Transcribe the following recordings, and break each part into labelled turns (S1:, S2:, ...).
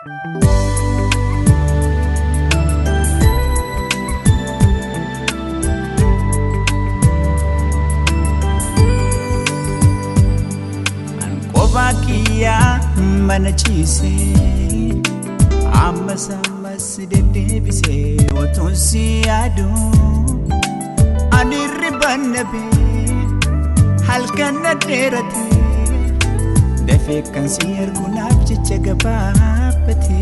S1: An mana ciise ammas ammas deddeebisee otuun si yaadu ani hirriban dhabee halkan na dheerate dafee kan si argu naaf jecha gabaabbate.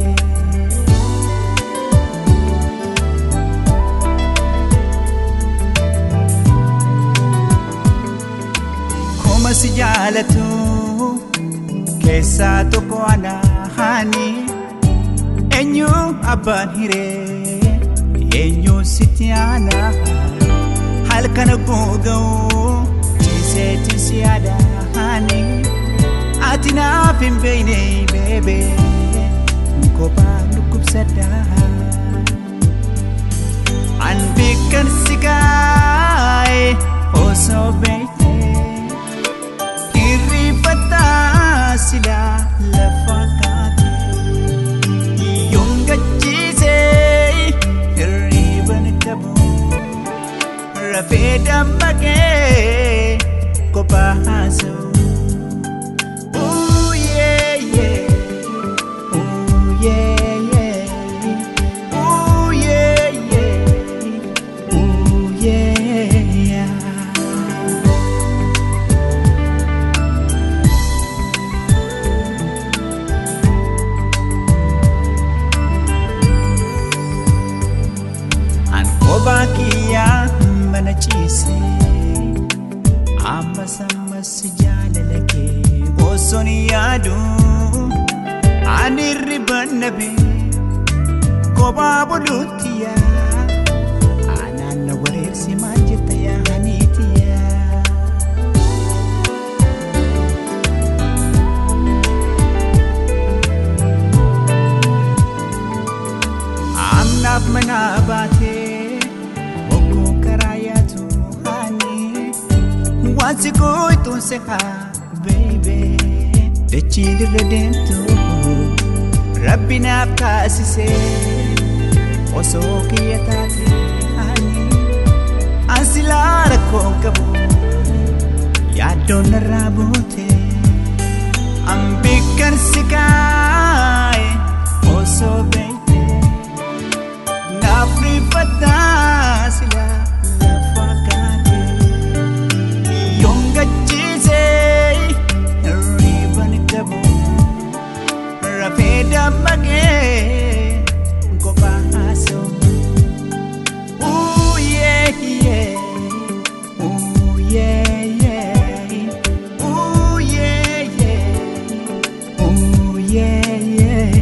S1: Koma si jaalatu keessaa tokko anaani eenyu abbaan hiree eenyu sitti aanaa halkan googa'u ciiseetti si yaadaani ati naaf hin beekne beebee kophaa dhukkubsadhaa an beekan si kaa'e osoo beekte hirrifataa sila lafa kaate yoon gachiisee hirriban qabu rafee dammaqee kophaa haasa'u. Ooh yeah yeah, ooh yeah yeah, ooh yeah yeah, ooh yeah yeah. An kophaa kiyyaa mana ciise ammas ammas jaalala kee osoon yaadu ani hirriban dhabee kophaa bulutti yaa anaan na wareersi maal jirta yaa haniiti yaa. Amnaaf mana baatee hogguu karaa yaatu haani waan si gootuun si haa beebee dachii dirra deemtu rabbi naaf taasisee osoo kiyya taate haani an silaa rakkoon qabu yaaddoon narraa buute an beekan si kaa'e osoo beekte naaf rifataa sila lafa kaate yoon gachiisee hirriban qabu rafee dammaqee kophaa haasa'u. Ooh yeah yeah, ooh yeah yeah, ooh yeah yeah, ooh yeah yeah.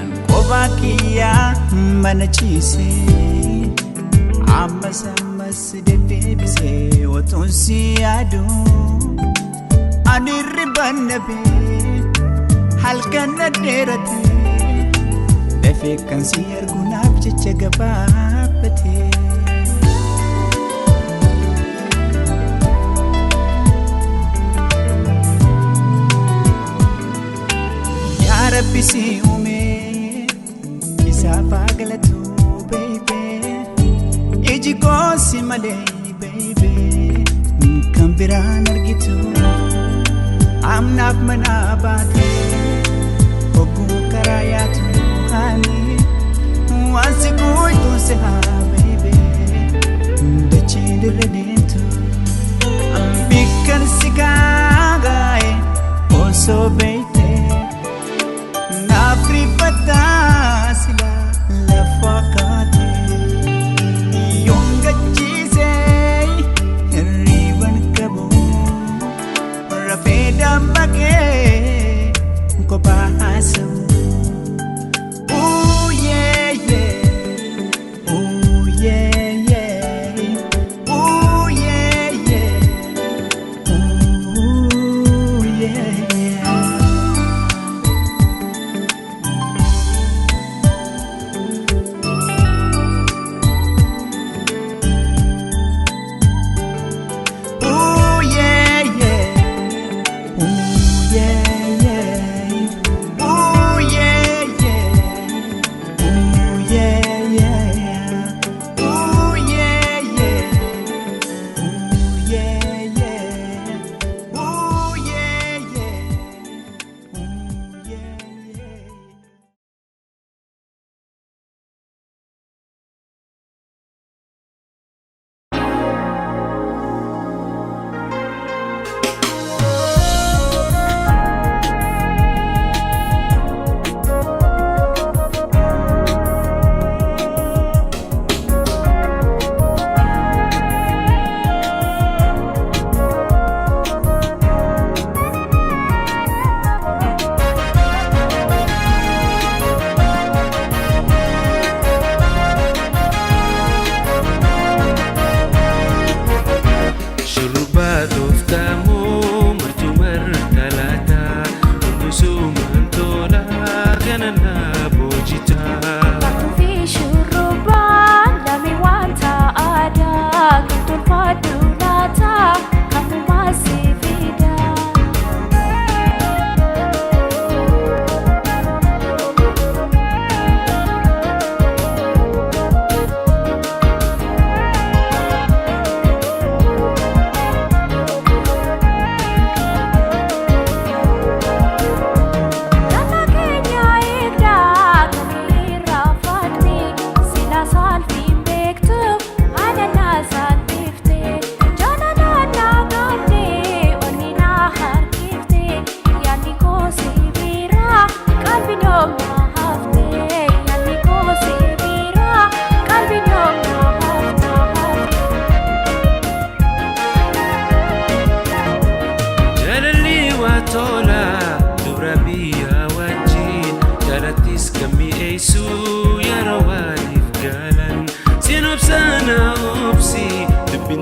S1: An kophaa kiyyaa mana ciise ammas ammas deddeebisee otuun si yaadu ani hirriban dhabee halkan na dheerate dafee kan si argu naaf jecha gabaabbate. Yaa Rabbi si uume isaaf haa galatu baby iji koo si malee baby kan biraan argitu amnaaf mana baate hogguu karaa yaatu haani waan si gootuun si haa baby dachii dirra deemtu an beekan si kaa'e osoo beekte naaf rifataa sila lafa kaate yoon gachiisee hirriban qabu rafee dammaqee kophaa haasa'u. Ooh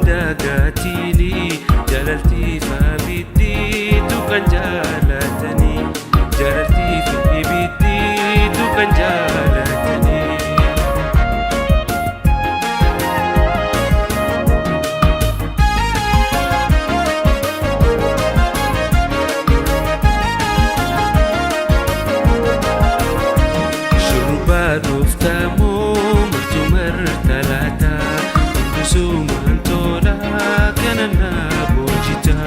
S2: Dagaatiini jaalaltii faabiddiitu kan jaalatanii jaalaltii fi kan jaalatanii. Shurrubbaa dhuftaamoo martuu marta laata hundusumaan tola kana naa boojita.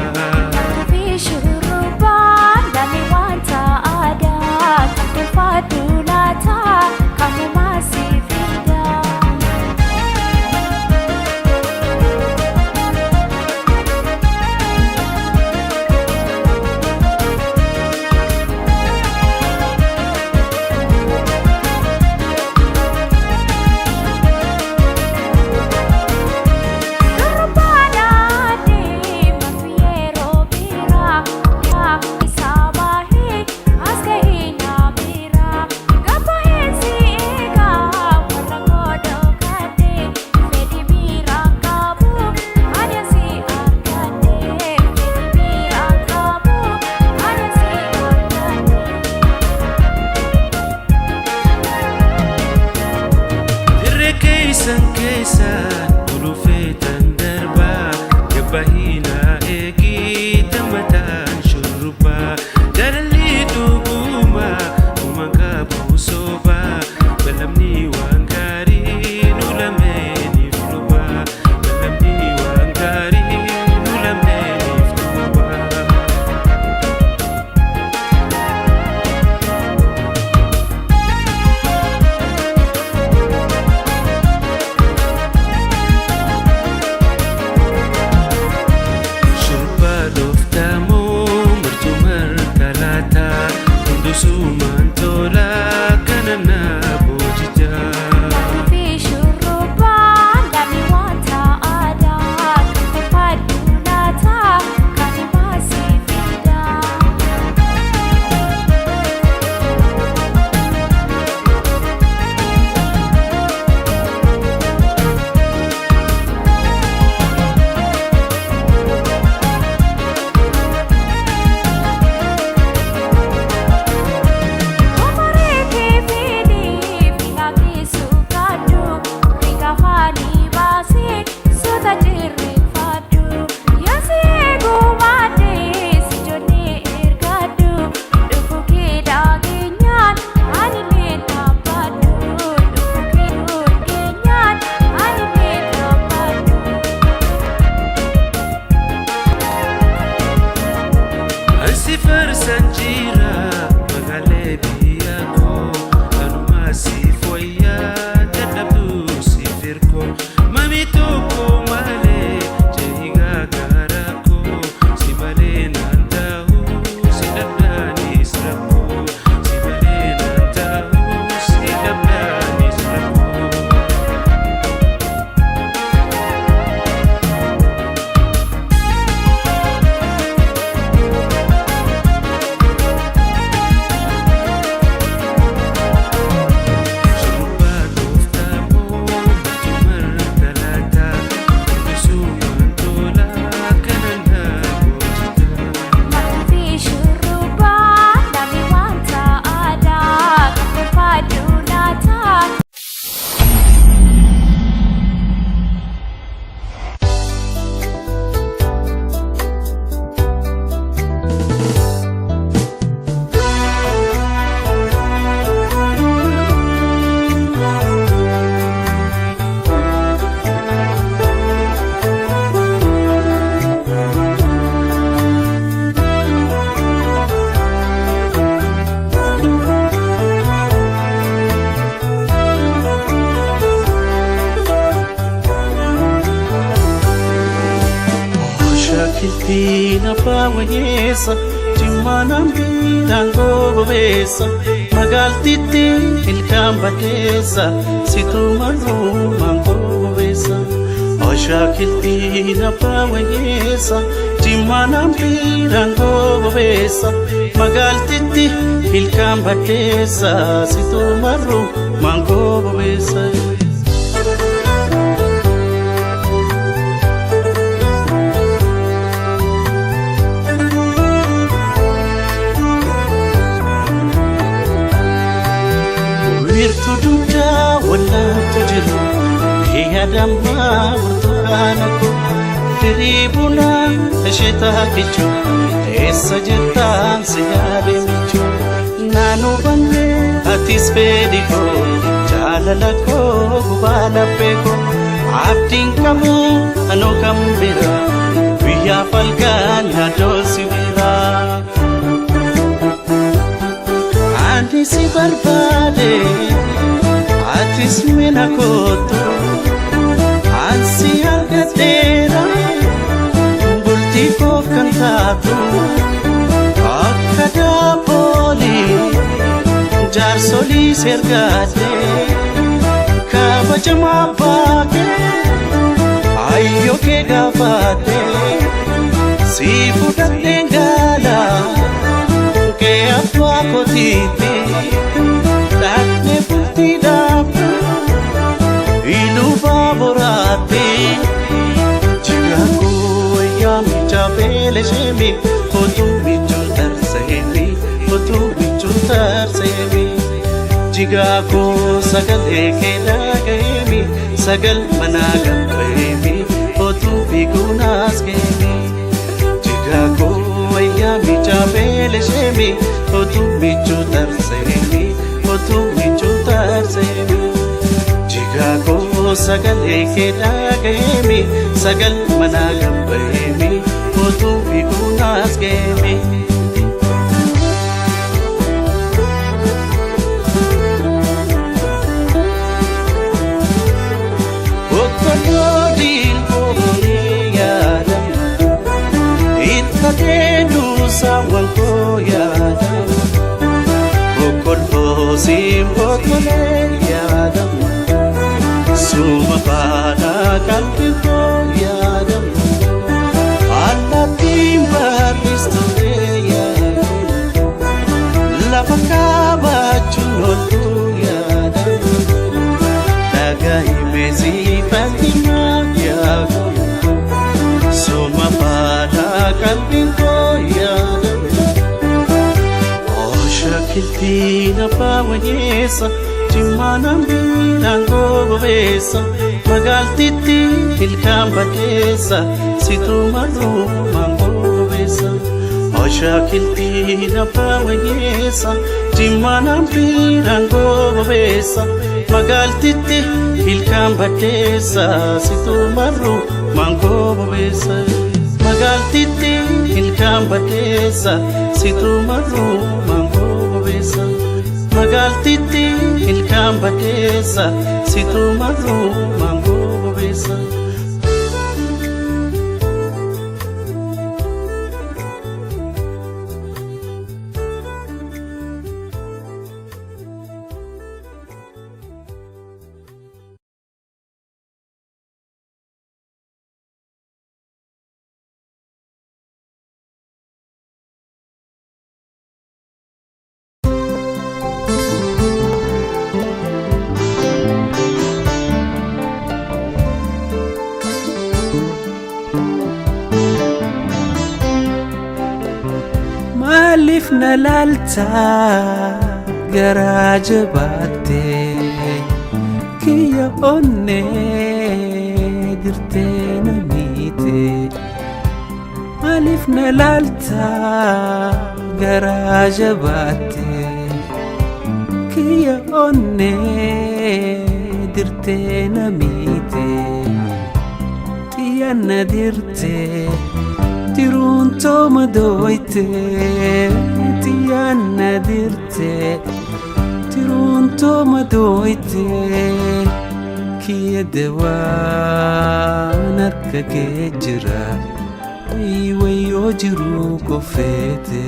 S3: Fi shurrubbaan lamee wanta aadaa kan tolfaadhu laata kamumaa si fida. Shurrubbaan aadee marti yeroo biraa isaa baahee as gahee naabiraa gabaa'eensi eegaa warra godhoo kaadhee fedhi biiraan qabu adeemsi argadhee fedhi biiraan qabu adeemsi argadhee.
S2: Dirree keessan keessan ulufeetan darbaa jabbahinaa eegii mataan shurrubbaa jaalalli dhugumaa uumaan qabu soobaa balamni waan gaarii nu lameeniif lubaa balamni waan gaarii nu lameeniif lubaa. Shurrubbaa dhooftaamoo martuu marta laata hundusumaan tola kana naa boojita.
S3: Fi shurrubbaan lamee wanta aadaa kan tolfaadhu laata kanumaa si fida. Omaree fiidii filaakisuu kaadhu rigafaanii baasee suuta jirreeffadhu yaasi eegumaadhee si ijoollee ergadhu dhufu kee dhageenyaan anillee dhaabbadhu dhufu kee dhageenyaan anillee dhaabbadhu.
S2: Ansi farsan jira magaalee biyya koo kanumaa siif wayyaa dadhabduu siif hirkoo mami tokko malee jehigaa gara koo si malee naan ta'u si dhabdaanis rakkoo si malee naan ta'u si dhabdaanis rakkoo. Shurrubbaa dhooftaamoo martuu marta laata hundusumaan tola kana naa boojita.
S3: Fi shurrubbaan lamee wanta aadaa kan tolfaadhu laata.
S4: Shaakiltiin abbaa wayyeessa jimmaanaan biiraan gobeessa magaaltitti ilkaan badeessa situma ruumaan gobeessa. Shaakiltiin abbaa wayyeessa jimmaanaan biiraan gobeessa magaaltitti ilkaan badeessa situma ruumaan gobeessa. Yaadammaa burtukaana koo firii bunaa ishee taakichuu eessa jirtaan si yaade michuu naannoo bannee atis fedhi koo jaalala koo gubaa laphee koo abdiin qabu anoo kan biraa guyyaa falkaan yaadoo si biraa. Ani si barbaade atis mina kootu ansi argadheera bultii koof kan taatu akka daabboolii jaarsolii sergaadhe kabajamaa abbaa kee ayyoo kee gaafadhe si fudhadheen gaala kee abbaa kootiitti dhaqne bultii dhaabdu iluu baaboraatti jigaakuu wayyaa micha beelesheemi otuu michuu tarseemi otuu michuu tarseemi jigaakuu sagalee kee dhagayeemi sagal manaa gabbeemi otuu fiiguunaas geemi jigaakuu wayyaa micha beelesheemi otuu michuu tarseemi otuu michuu tarseemi. Jigaakoo sagalee kee dhagayeemi sagal manaa gabbeemi otuu fiiguunaas geemi. Boqqolloo diilgoonii yaadama hirkatee duusaawwan koo yaadama boqqolloo siin boqqolee yaadama suma faana qalbii koo yaadama allaattiin barreessitee yaadama lafa kaabachuun ooltu yaadama dhagahime siifatimaa yaadama suma faana qalbii koo yaadama. Oshakiltiin abbaa wayyeessa jimmaan hambiidhaan gobobeessa magaaltitti ilkaan baddeessa situu marruu maangobeessa. Oshakiltiin abbaa wayyeessa jimmaan hambiidhaan gobobeessa magaaltitti ilkaan baddeessa situu marruu maangobeessa. Magaaltitti ilkaan baddeessa situu marruu maangobeessa. Magaaltitti ilkaan baddeessa situu marruu maangobeessa.
S2: Maaliif na laaltaa garaa jabaattee kiyya onnee dirtee na miite? Maaliif na laaltaa garaa jabaattee kiyya onnee dirtee na miite? Xiyya na dirtee tiruun tooma dooyte xiyya na dirtee tiruun tooma dooyte kiyya dawaan harka kee jira wayyoo jiruu kofeete.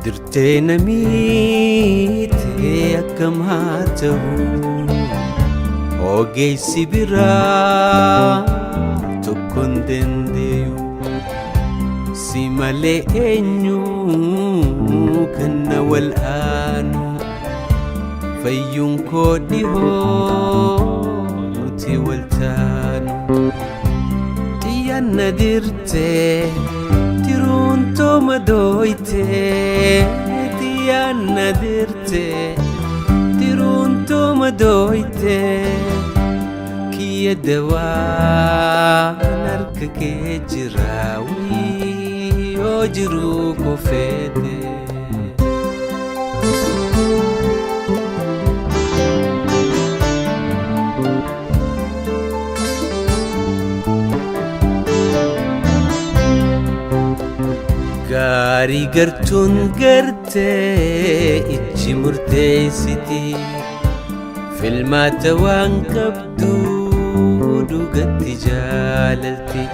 S2: Dirtee na miitee akkam haa ta'u ogeessi biraa tokko hin dandeeyu si malee eenyu kan na wal aanu fayyuun koo dhihoo nuti wal taanu. Xiyyaan na dirtee tiruun tooma dooytee xiyyaan na dirtee tiruun tooma dooytee kiyya dawaan harka kee jira wayii yoo jiruu kofeete. Gaarii gartuun gartee ijji murteessiti filmaata waan qabdu dhugatti jaalalti.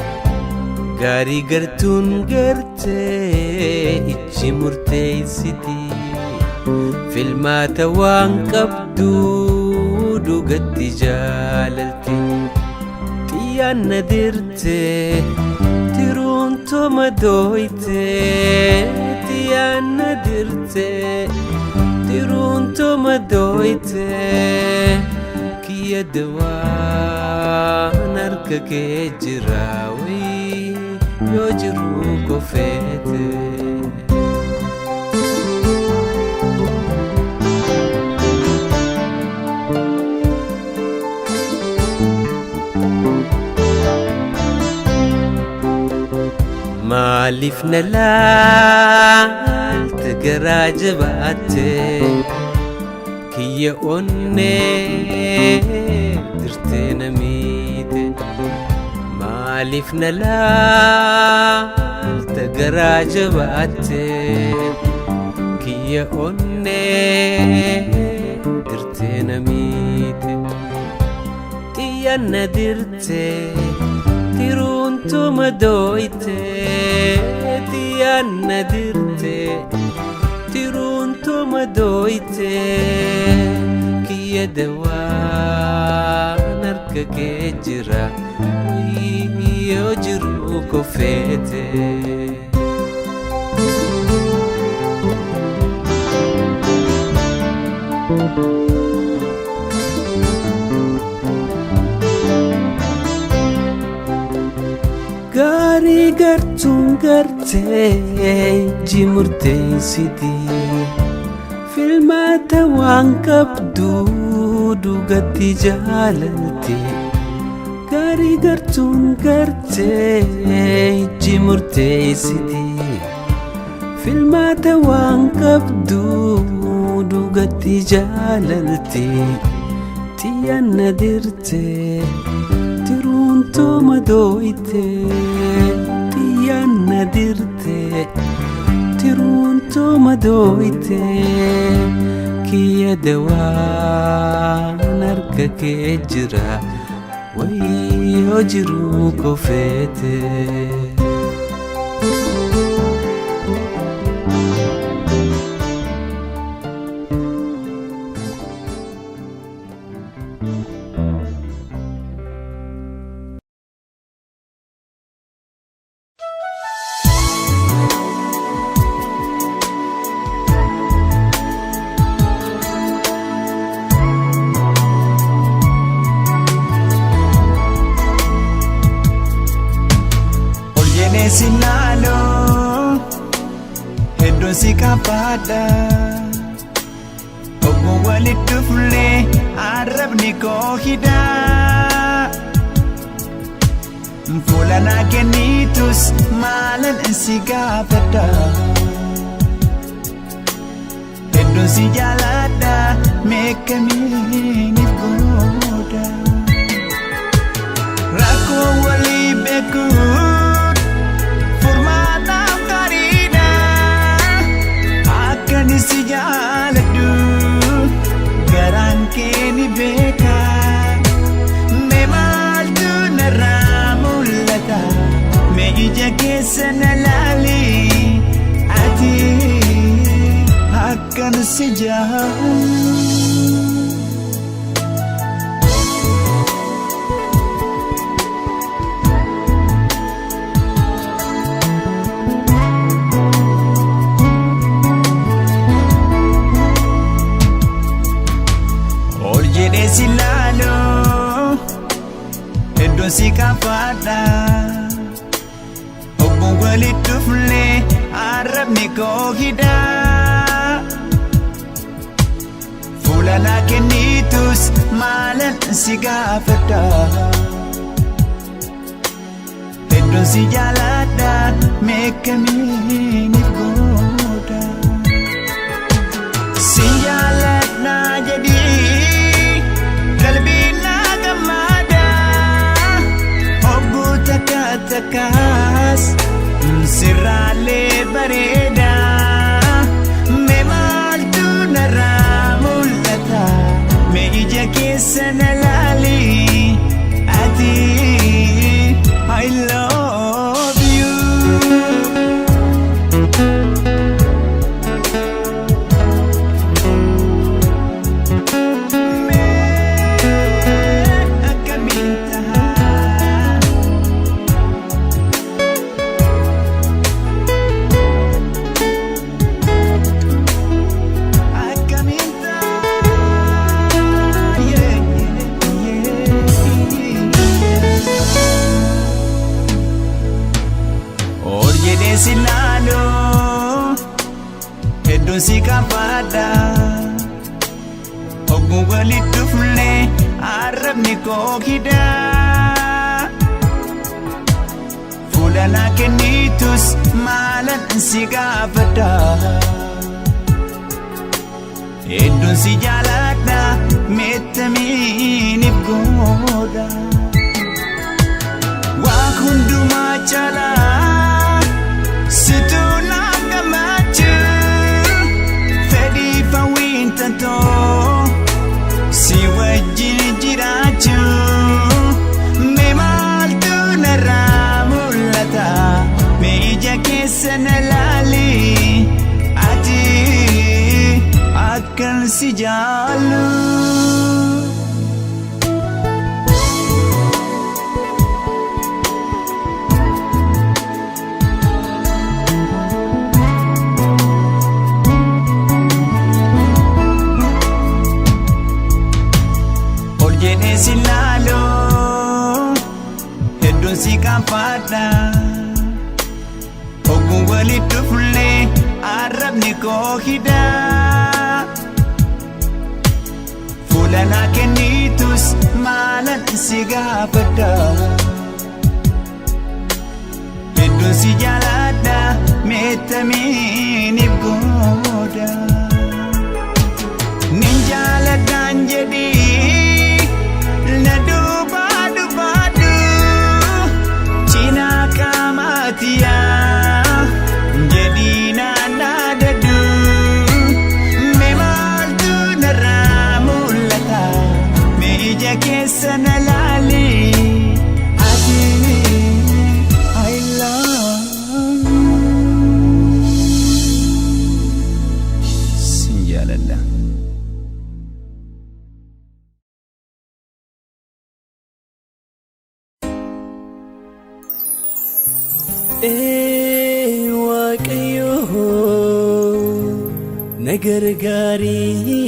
S2: Gaarii gartuun gartee ijji murteessiti filmaata waan qabdu dhugatti jaalalti. Xiyyaan na dirtee tiruun tooma dooytee xiyyaan na dirtee tiruun tooma dooytee kiyya dawaan harka kee jira wayii yoo jiruu kofeete. Maaliif na laalta garaa jabaatte kiyya onnee dirtee na miite maaliif na laalta garaa jabaatte kiyya onnee dirtee na miite xiyyaan na dirtee tiruun tooma dooytee xiyyaan na dirtee tiruun tooma dooytee kiyya dawaan harka kee jira yoo jiruu kofeete. Gaarii gartuun gartee ijji murteessiti filmaata waan qabdu dhugatti jaalalti. Gaarii gartuun gartee ijji murteessiti filmaata waan qabdu dhugatti jaalalti. Xiyyaan na dirtee tiruun tooma dooytee xiyyaan na dirtee tiruun tooma dooytee kiyya dawaan harka kee jira wayii yoo jiruu kofeete.
S1: Ol jedhee si laaloo hedduun si qabaadha. Obbo walitti dhuflee arrabni koo hidhaa. Fuula naa kennitus maalan si gaafadha. Hedduun si jaaladha meeqamiiniif gooda. Rakkoo walii beekuun furmaataaf gaariidha. Akka ani si jaaladhu garaan kee ni beeka. Mee maaltu narraa mul'ata? Mee ija keessa na laali. Ati akkan si jaalladhu. Ol jedhee si laaloo hedduun si qabaadha. Ogguun walitti dhufne arrabni koo hidhaa. Fuula naa kennitus maalan si gaafadha. Hedduun si jaaladha meeqamiiniif gooda. Si jaaladha jedhii qalbiin naa gammada. Obbuu takka takkaas sirraalee bareeda. Mee maaltu narraa mul'ata? Mee ija keessa na laali ati I love you. Mee akkamiin tahaa? Akkamiin tahaa? Yeah, yeah. Ol jedhee si laalu hedduun si kaafadha. Ogguun walitti dhufne arrabni koo hidhaa. Fuula naa kennitus maalan si gaafadha. Hedduun si jaaladha meettamiiniif gooda. Waa hundumaa caalaa situ naaf gammachuu fedhii hawwiin tantoo si wajjin jiraachuu. Mee maaltu narraa mul'ata? Mee ija keessa na laali ati akkan si jaallu. Ol jedhee si laalu hedduun si qaanfadha. Ogguun walitti dhufne arrabni koo hidhaa. Fuula naa kennitus maalan si gaafadha. Hedduun si jaaladha meettamiiniif gooda. Nin jaaladhaan jedhii na duubaa dubaadhu cinaa qaamaatiyaa jedhii naan dhaadadhu. Mee maaltu narraa mul'ata? Mee ija keessa na laali ati I love you. Sin jaaladha.
S2: Ee Waaqayyo na gargaarii,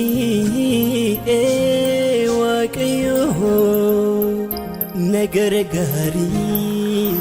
S2: ee Waaqayyo na gargaarii.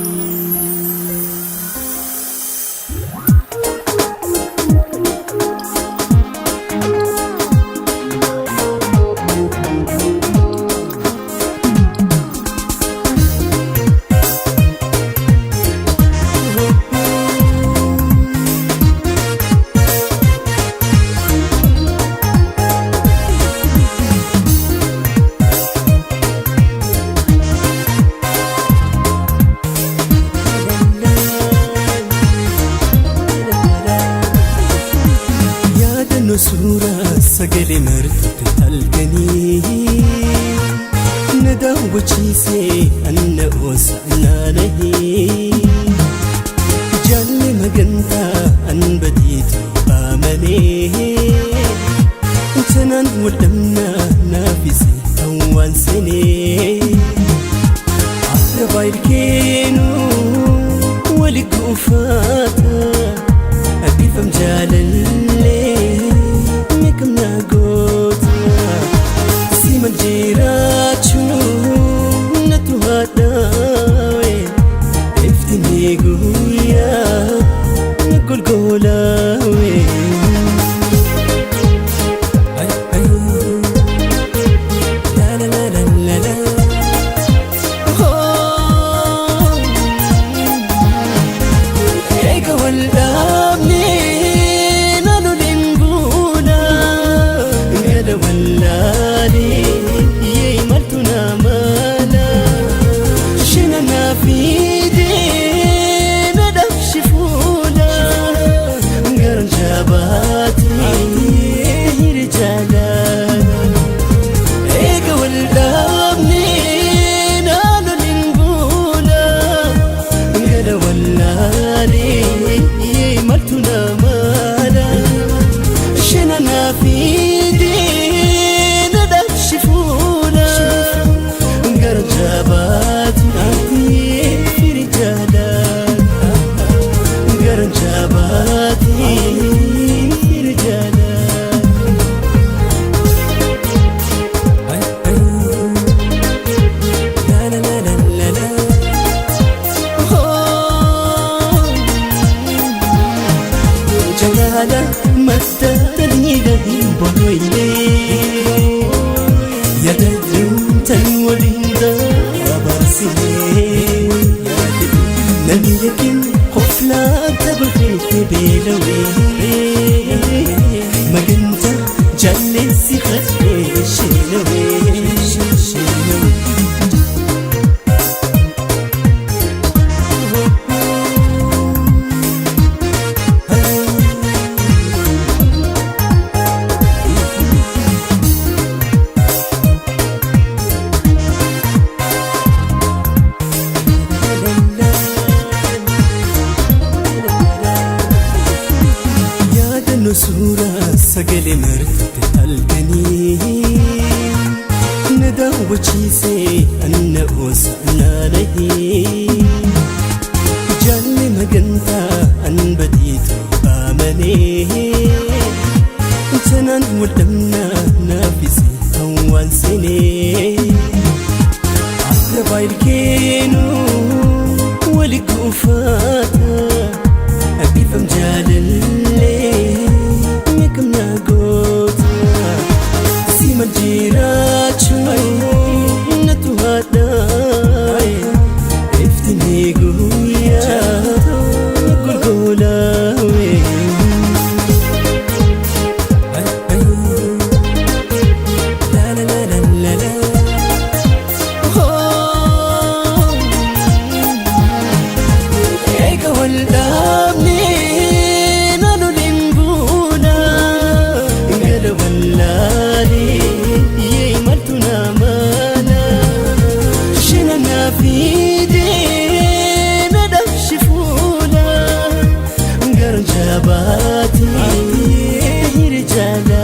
S2: Yaadannoo suuraa sagalee marfate halkanii na daawwachiisee anna oosa naanahee jaalle magantaa an badiitu baamalee tanaan waldhabnaa naafise hawwaan seenee arrabaa ilkeenuu wali kuufaata Abbifam jaalallee meeqam na goota siman jiraachuu natu haadhaawe iftinee guyyaa. hin boroyne Yaadachuun tan waliin dabarsine Namni yakin qoflaa taphate beelawee Maganta jalleessi khadhee shinawee shinawee. Yaadannoo suuraa sagalee marfate halkanii na daawwachiisee anna oosanaanahii jaalli magantaa an badiitu amanee tanaan waldhabnaa naafise hawwaan seenee Arraba ilkeenuu wali kuufaata Abifam jaalallee meeqam na goota Sima jiraachuu natu haadhaa Iftinee guyyaa golgolaawee. La la la la la la. Eega wal dhaabnee naannoleen buuna gara wallaalee yee maltu na mana shina na fiidee na dhabshi fuula gara jabaatee hiri jaalala.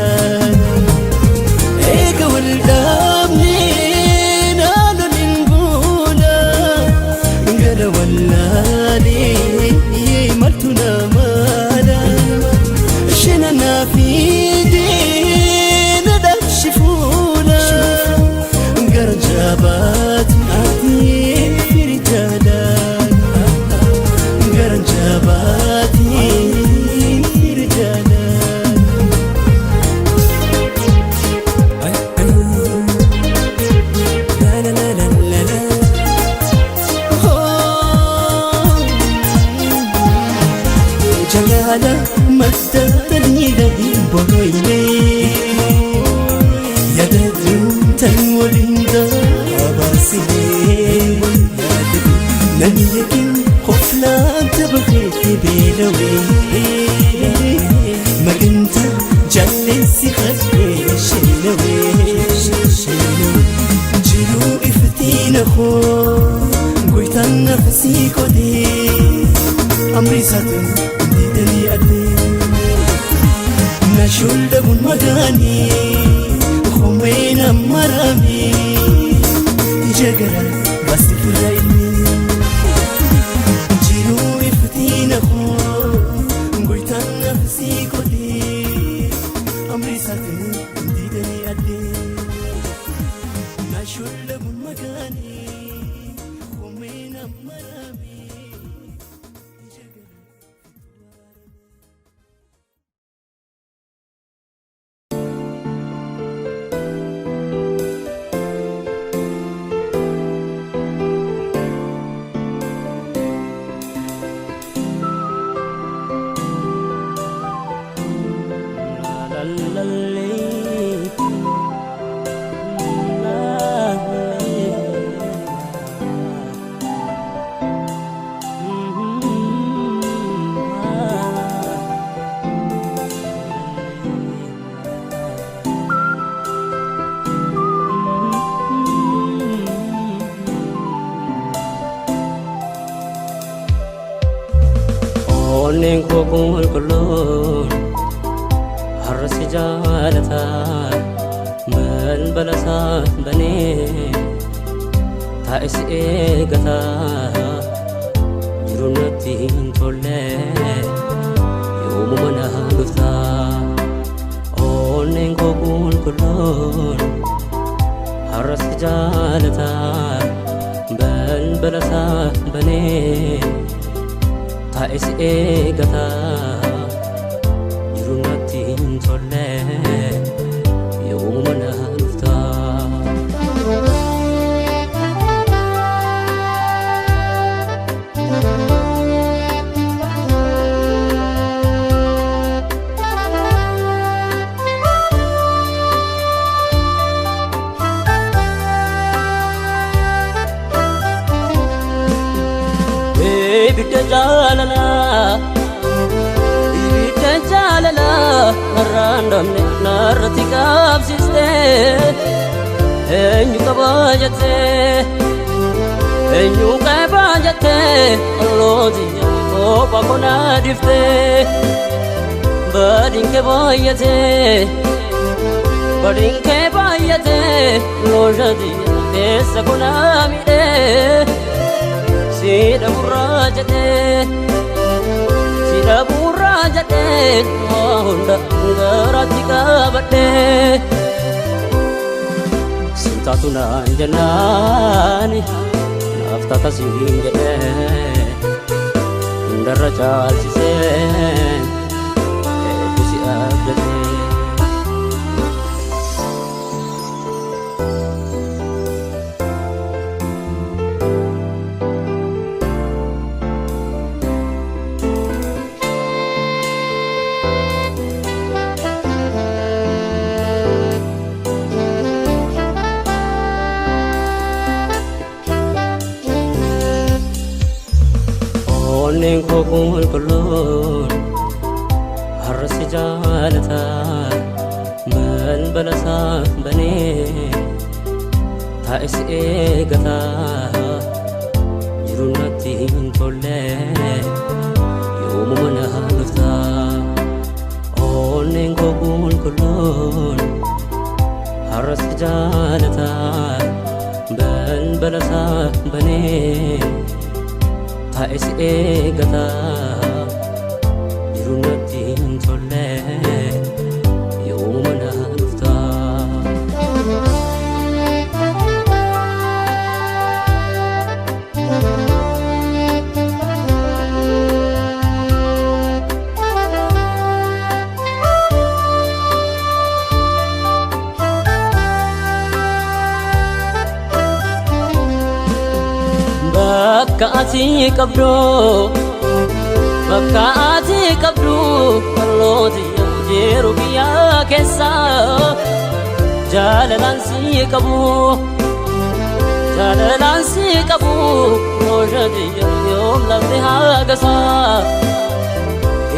S2: Eega wal dhaabnee naannoleen buuna gara wallaalee yee maltu na mana shina na fiidee na dhabshi fuula gara jabaatee firi jaalala gara jabaatee firi jaalala. La la la la la la. Oh. Jalaala madda taliila hin boroyne Yaadachuun tan waliin dabarsine Namni yakin qoflaan taphatee beelawee Maganta jalleessi khadhee shinawee Jiruu iftiin koo goytaan nafsii kodee Amri isaatiin diidanii addee Nashool dhabuun madaanii Homeen ammaramee Ija garaa baasii firra ilmee Jiruu iftiin koo goytaan nafsii kodee Amri isaatiin diidanii addee Nashool dhabuun madaanii Homeen ammaramee Ija garaa.
S5: Onneen koo qulqulluun har'a si jaalata balbala isaa banee taa'e si eegata jiru natti hin tolle yoomuma na dhufta onneen koo qulqulluun har'a si jaalata balbala isaa banee taa'e si eegata jiru natti hin tolle Ibidda jaalalaa, ibidda jaalalaa narraan dhabne narratti qabsiiste. Eenyu qabaa jettee, eenyu qabaa jettee, ollootiyya kophaa konaa dhiftee. Badiin kee baay'atee, badiin kee baay'atee, looshatiyya keessa konaa miidhee. Siidha burraa jedhee, siidha burraa jedhee, waa hunda garaatti qabadhee. Sintaatu naan jennaani naaf taata siin jedhee, hundarra caalchisee hedduu si abdatee. Onneen koo qulqulluun har'a si jaalata, balbala isaa banee taa'e si eegata. Jiruun natti hin tolle, yoomuma na dhufta? Onneen koo qulqulluun har'a si jaalata, balbala isaa banee taa'e si eegata. Jiruun natti hin tolle, yoomuma na dhufta? Bakka ati qabdu, bakka ati qabdu, qallooti jiru biyya keessa jaalalaan si qabu, jaalalaan si qabu, looshatiyya yoom lafti hagasa.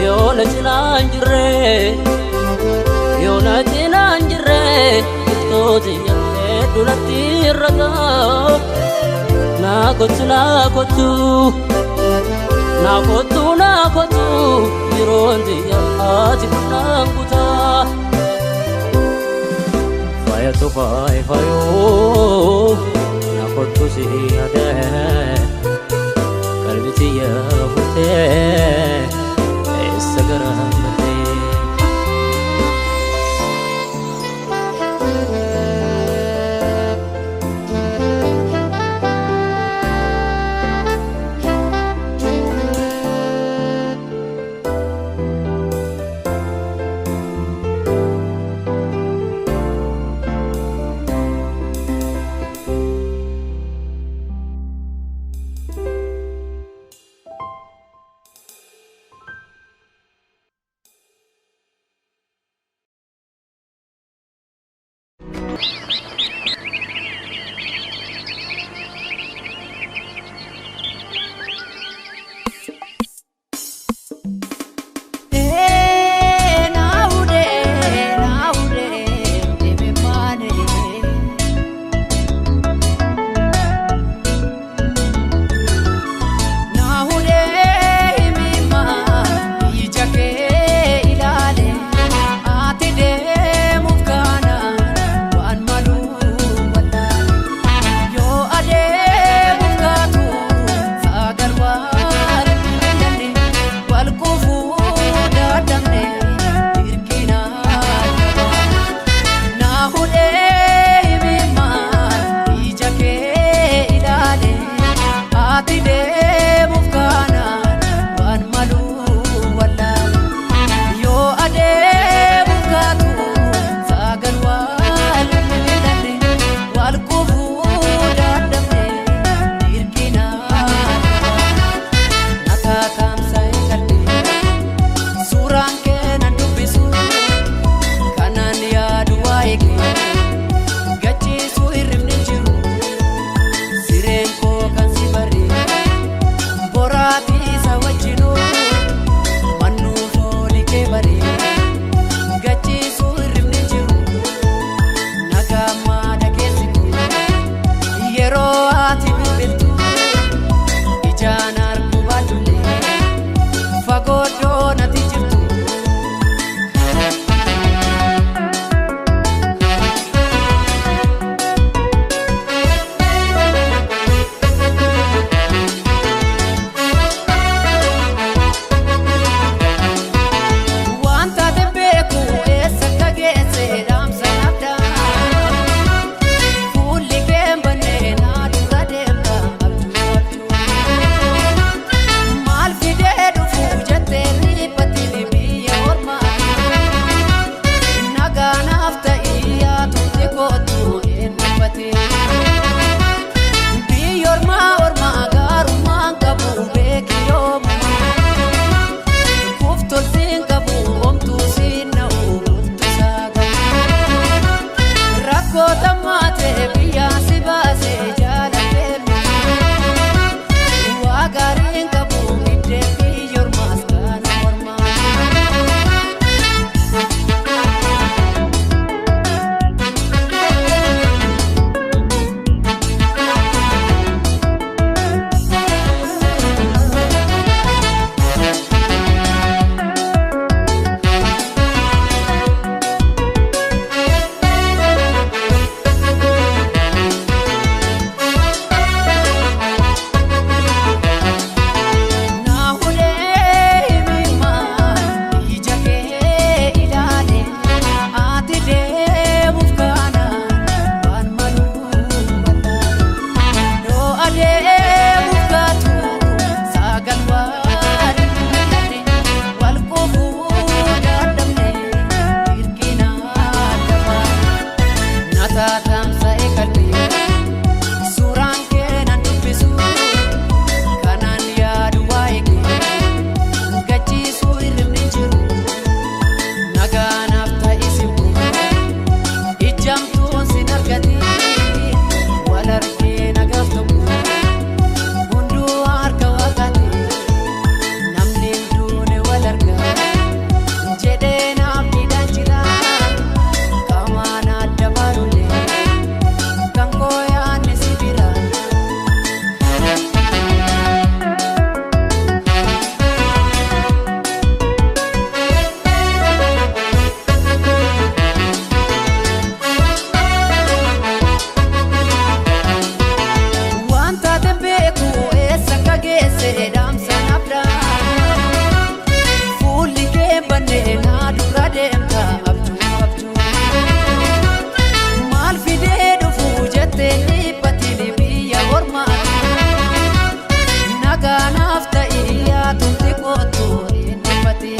S5: Yoo na cinaa hin jirre, yoo na cinaa hin jirre, iftootiya hedduu natti irrata. Na kottu, na kottu, na kottu, na kottu, yeroon tiyya ati kunnaan kutaa. Faayatu faay faayoo, na kottu si yaadee, qalbi tiyya fuutee eessa gara baddee?
S6: Boraatii. naaf ta'ii yaatumti kootu hin dhiphate.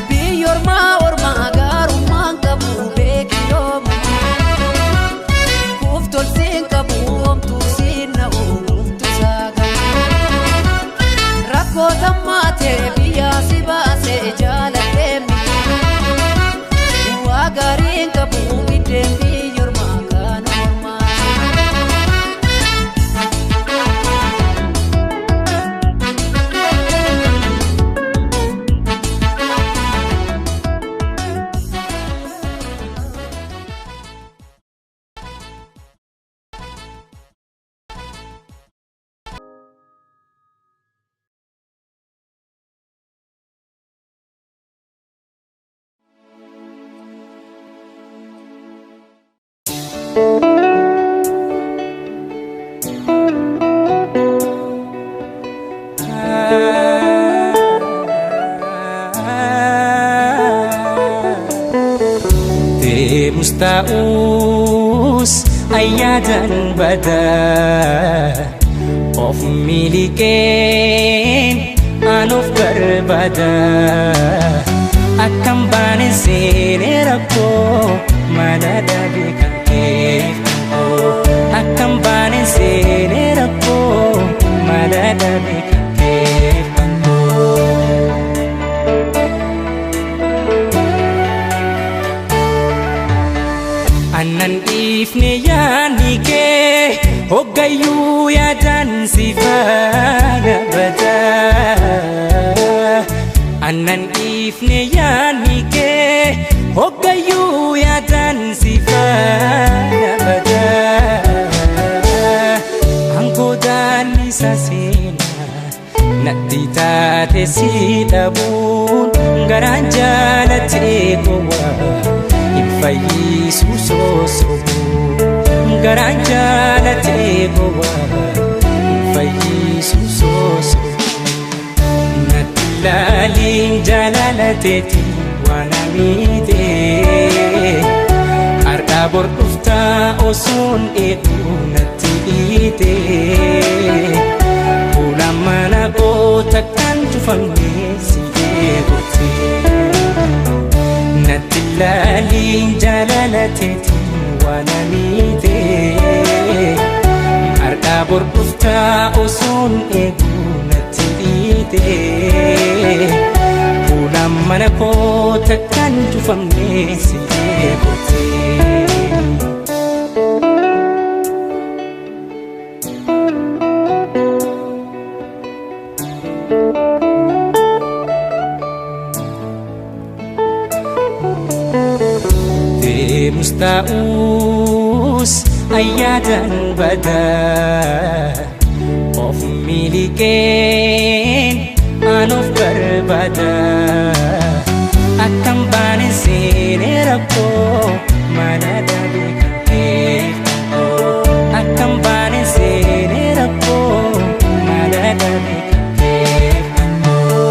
S6: Biyyi ormaa ormaa gaarummaan qabu beeki yoomu. Kuuf tolsiin qabu homtuu siin na'u humtu saaga. Rakkoo tammaatee biyyaa si baasee jaalatee miti. Waa gaariin qabu giddeen biyyi ormaa kan ormaa.
S7: Deemus ta'us ayyaadan badaa of miliqeen an of barbaada akkam baane seenee rakkoo mala dhabe kan keef koo akkam baane seenee rakkoo mala dhabe kan keef koo. Annan dhiifne yaadni kee hoggayyuu yaadaan si faana badaa. Annan dhiifne yaadni kee hoggayyuu yaadaan si faana badaa. Angoodaan isa seenaa natti taate si dhabuun garaan jaalatee gowwaa. Fayyisu sosobu garaan jaalatee gowwaa fayyisu sosobu natti laaliin jaalalateeti waan amiite har'aa bor dhuftaa osoon eeguu natti dhiite fuula mana goota kan cufamne si eeguute. Natti laaliin jaalalateeti waan amiite har'aa bor dhuftaa osoon eeguu natti dhiite fuula mana koota kan cufamne si eeguute. Deemus ta'us ayyaadan badaa of miliqeen an of barbaada akkam baane seenee rakkoo mala dhabe kan keef koo akkam baane seenee rakkoo mala dhabe kan keef koo.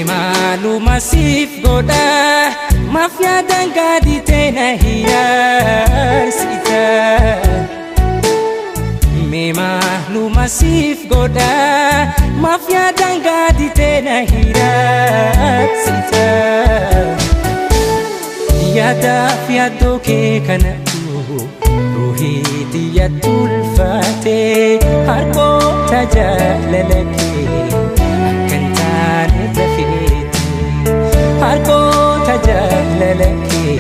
S7: Maaluma siif godha maaf yaadaan gaaditee na hiyaarsita. Mee maaluma siif godha maaf yaadaan gaaditee na hiyaarsita. Yaadaaf yaaddoo kee kanatu ruuhii xiyyaatti ulfaatee harkoota jaalala kee akkan taane rafeeti. Harkoota jaalala kee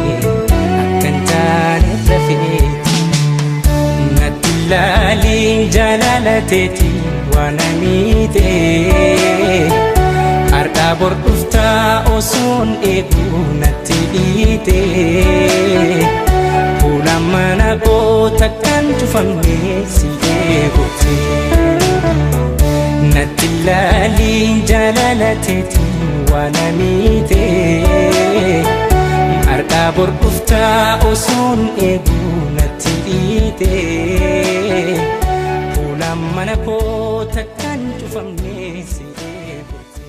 S7: akkan taane rafeeti. Natti laaliin jaalalateeti waan amiite har'aa bor dhuftaa osoon eeguu natti dhiite fuula mana goota kan cufamne si eeguute. Natti laaliin jaalalateeti waan amiite har'aa bor dhuftaa osoon eeguu natti dhiite fuula mana koota kan cufamne si eeguute.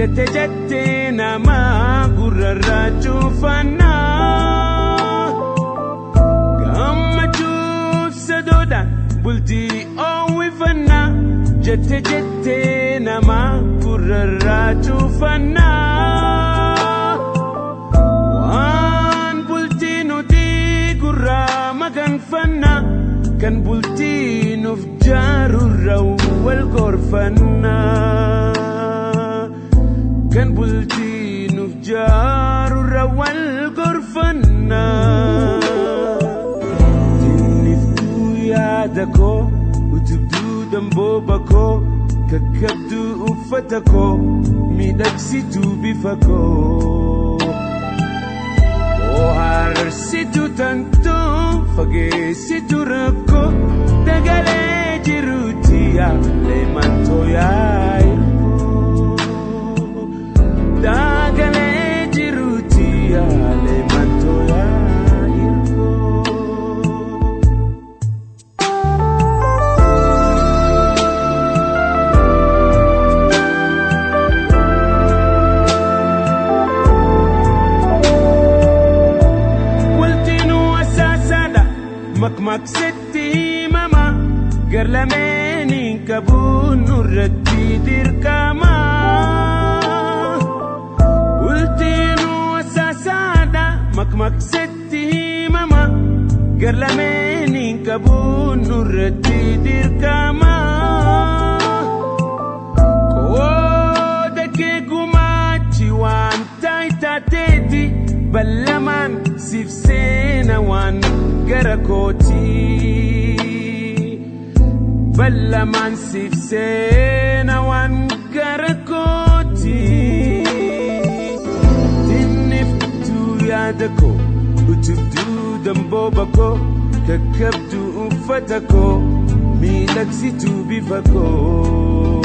S8: Jette jette namaa gurrarraa cuufannaa. Gammachuuf sadoodhaan bultii oowwifannaa. Jette jette namaa gurrarraa cuufannaa. Waan bultii nuti gurraa maganfannaa. Kan bultii nuuf jaarurra wal gorfannaa. Kan bultii nuuf jaarurra wal gorfannaa. Tinniftuu yaada koo utubduu dambooba koo kakkabduu uffata koo miidhagsituu bifa koo. Bohaarsituu tantoo fageessituu rakkoo dagalee jiruuti yaalee mantoo yaa'irkoo. Dagalee jiruuti yaalee mantoo yaa'irkoo. Waltinuu asaasaadha makmaqsetti himama garlameeniin qabuun nurratti dirqama. Waltinuu asaasaadha makmaqsetti himama garlameeniin qabuun nurratti dirqama. Qooda kee gumaachi waan taayitaateeti ballamaan siif seena waan gara kooti. Ballamaan siif seena waan gara kooti. Tinniftuu yaada koo utubduu dambooba koo kakkabduu uffata koo miidhagsituu bifa koo.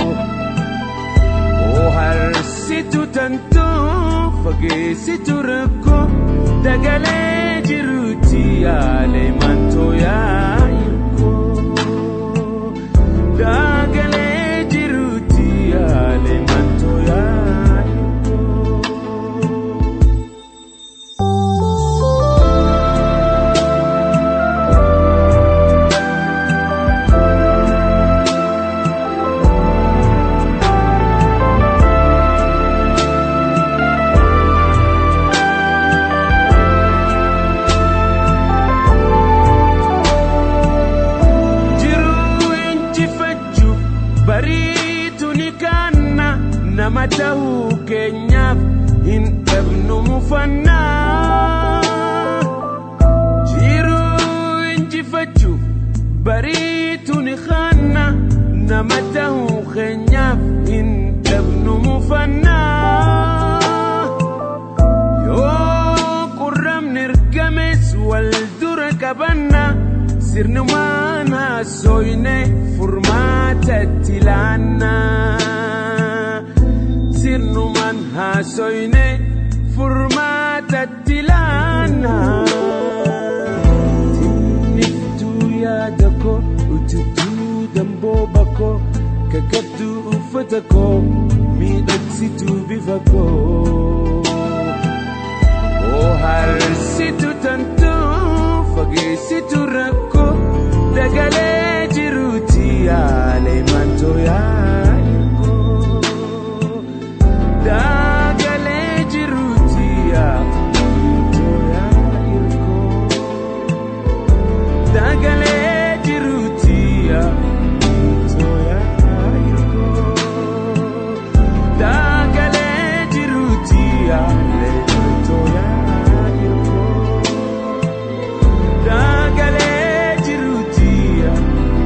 S8: Bohaarsituu tantoo fageessituu rakkoo dagalee jiruuti yaalee mantoo yaa'irkoo. Dagalee jiruuti yaalee mantoo yaa'irkoo. Jiruu injifachuuf bariitu ni kaanna nama ta'uu keenyaaf hin dhabnu mufannaa. Jiruu injifachuuf bariitu ni kaanna nama ta'uu keenyaaf hin dhabnu mufannaa. Yoo qurramni ergames wal dura qabanna sirnumaan haasoyne furmaata itti laanna. Sirnumaan haasoyne furmaata itti laanna. Tinniftuu yaada koo utubduu dambooba koo kakkabduu uffata koo miidhagsituu bifa koo. Bohaarsituu tantoo fageessituu rakkoo dagalee jiruuti yaalee mantoo yaa'irkoo. Dagalee jiruuti yaalee mantoo yaa'irkoo. Dagalee jiruuti yaalee mantoo yaa'irkoo. Dagalee jiruuti yaalee mantoo yaa'irkoo. Dagalee jiruuti yaalee.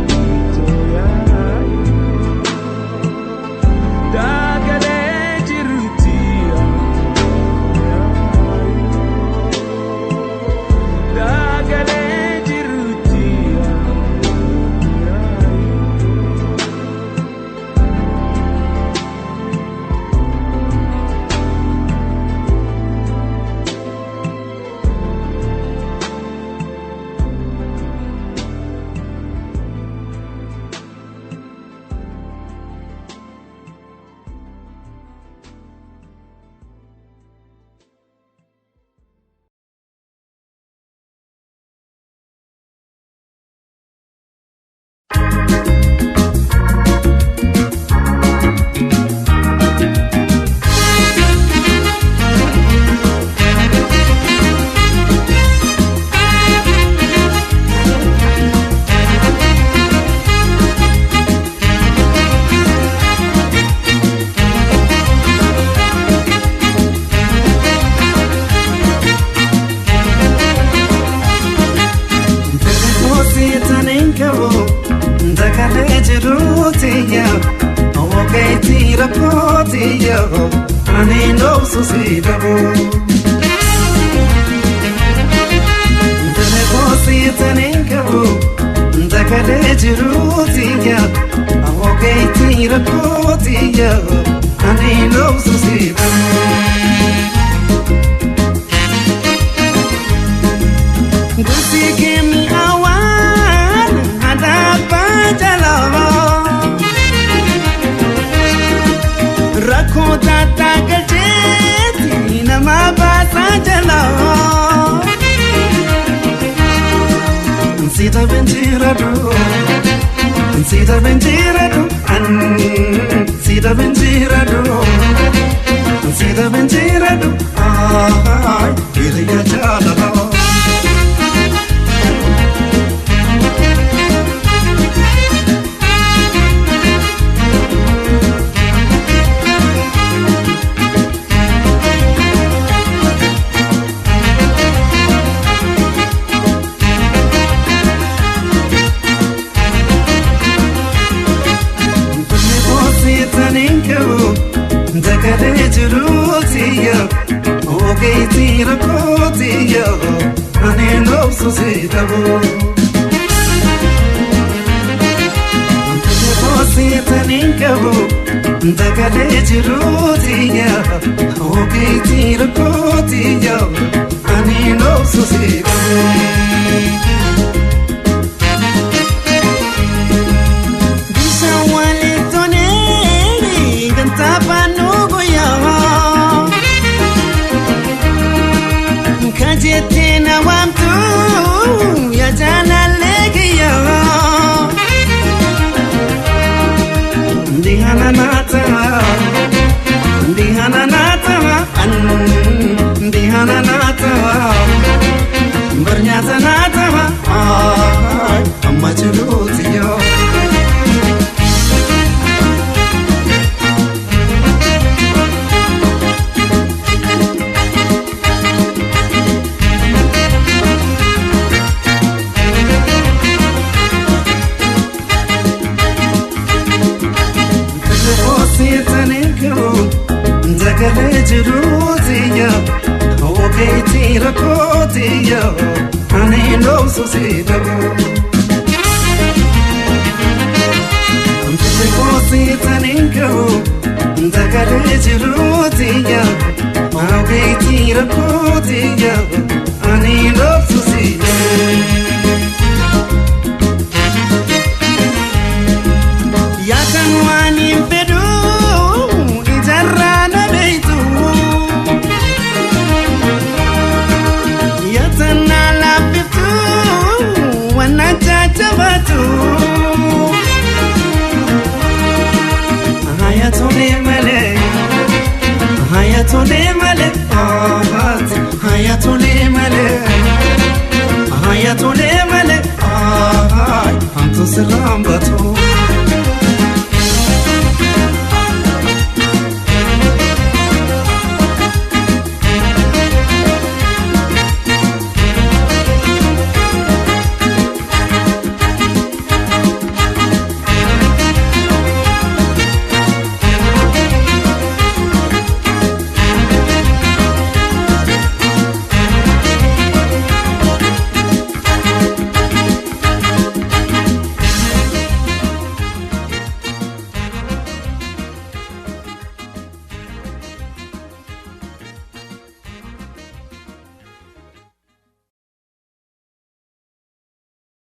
S4: Dagalee jiruutiya ogeetti rakkootiya ani dhoobsu si dhabu. Dalagoosiitaniin qabu dagalee jiruutiya ogeetti rakkootiya ani dhoobsu si dhabu. Gosi keemi awaan adabbaa jalaa rakkoo taataa galcheeti nama baasaa jalaa. Sita benjiradu, sita benjiradu, an sita benjiradu, sita benjiradu, ay hiriya jaalala. Dagalee jiruutiya ogeetti rakkootiya ani dhoobsu si dhabu. Dagalee qabu dagalee jiruutiya ogeetti rakkootiya ani dhoobsu si dhabu.
S7: Kajettee na waamtu yaa jaalallee kiyyaa.
S4: Ndihana naata, ndihana naata, ndihana naata, barnyaata naata, amma jiruutiyo. Dagalee jiruutiya ogeetti rakkootiya ani dhoobsu si dhabu. Dagalee qabu dagalee jiruutiya ogeetti rakkootiya ani dhoobsu si dhabu.